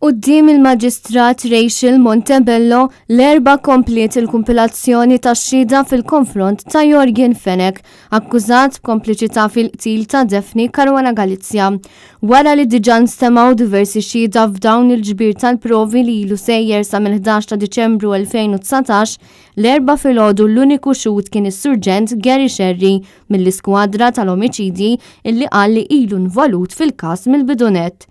Quddiem il-Maġistrat Rachel Montebello, l-Erbgħa kompliet il-kumpilazzjoni tax-xhieda fil-konfront ta' Yorgen Fenech, akkużat b'kompliċità fil-qtil ta' Daphne Caruana Galizia. Wara li diġà nstemgħu diversi xhieda f'dawn il-ġbir tal-provi li ilu sejjer sa mill-11 ta' Diċembru 2019, l-Erbgħa filgħodu l-uniku xhud kien is-Surġent Gary Scerri mill-Iskwadra tal-Omiċidji illi qal li ilu nvolut fil-każ mill-bidu nett.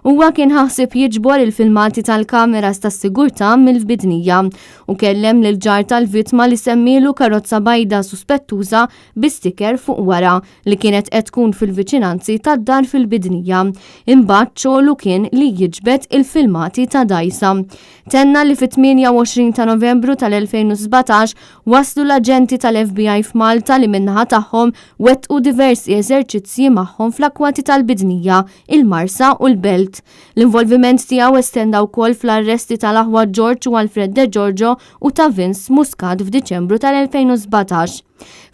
Huwa kien ħa ħsieb jiġbor il-filmati tal-kameras tas-sigurtà mill-Bidnija u kellem lill-ġar tal-vittma li semmielu karozza bajda suspettuża bi sticker fuq wara li kienet qed tkun fil-viċinanzi tad-dar fil-Bidnija. Imbagħad xogħlu kien li jiġbed il-filmati ta' dgħajsa. Tenna li fit-28 ta' Novembru tal-2017 waslu l-aġenti tal-FBI f'Malta li min-naħa tagħhom wettqu diversi eżerċizzji magħhom fl-akkwati tal-Bidnija, il-Marsa u l-Belt. L-involviment tiegħu estenda wkoll fl-arresti tal-aħwa George u Alfred De Giorgio u ta' Vince Muscat f'Diċembru tal-2017.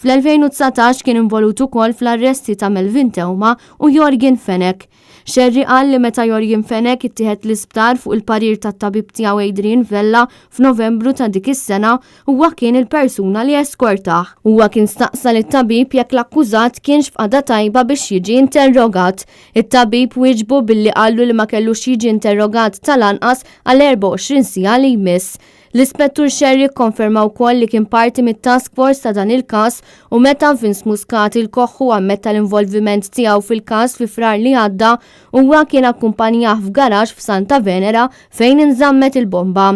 Fl-2019 kien involut ukoll fl-arresti ta' Melvin Theuma u Yorgen Fenech. Scerri qal li meta Yorgen Fenech ittieħed l-isptar fuq il-parir tat-tabib tiegħu Adrian Vella f'Novembru ta' dik is-sena, Huwa kien il-persuna li eskortah. Huwa kien staqsa lit-tabib jekk l-akkużat kienx f'qagħda tajba biex jiġi interrogat. It-tabib wieġbu billi qallu li ma kellux jiġi interrogat tal-anqas għal 24 siegħa li jmiss. L-Ispettur Scerri kkonferma wkoll li kien parti mit-task force ta' dan il-każ u meta Vince Muscat il-Koħħu ammetta l-involviment tiegħu fil-każ fi Frar li għadda, huwa kien akkumpanjah f'garaxx f'Santa Venera fejn inżammet il-bomba.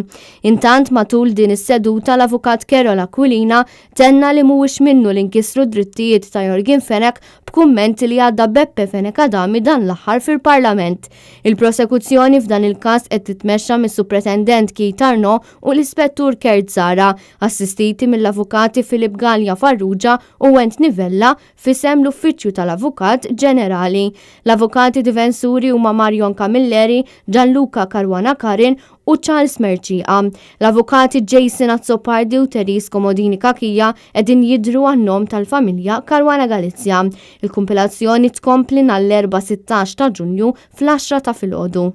Intant matul din is-seduta l-Avukat Karol Aquilina tenna li mhuwiex minnu li nkisru d-drittijiet ta' Yorgen Fenech b'kummenti li għadda Beppe Fenech Adami dan l-aħħar fil-Parlament. Il-prosekuzzjoni f'dan il-każ qed titmexxa mis-Supretendent Keith Arnaud u l-Ispettur Kurt Zahra, assistiti mill-Avukati Philip Galea Farrugia u Anthony Vella f'isem l-Uffiċċju tal-Avukat Ġenerali. L-avukati difensuri huma Marion Camilleri, Gianluca Caruana Karin u Charles Mercieca. L-avukati Jason Azzopardi u Therese Comodini Cachia qegħdin jidhru għan-nom tal-familja Caruana Galizia. Il-kumpilazzjoni tkompli nhar l-Erbgħa 16 ta' Ġunju fl-għaxra ta' filgħodu.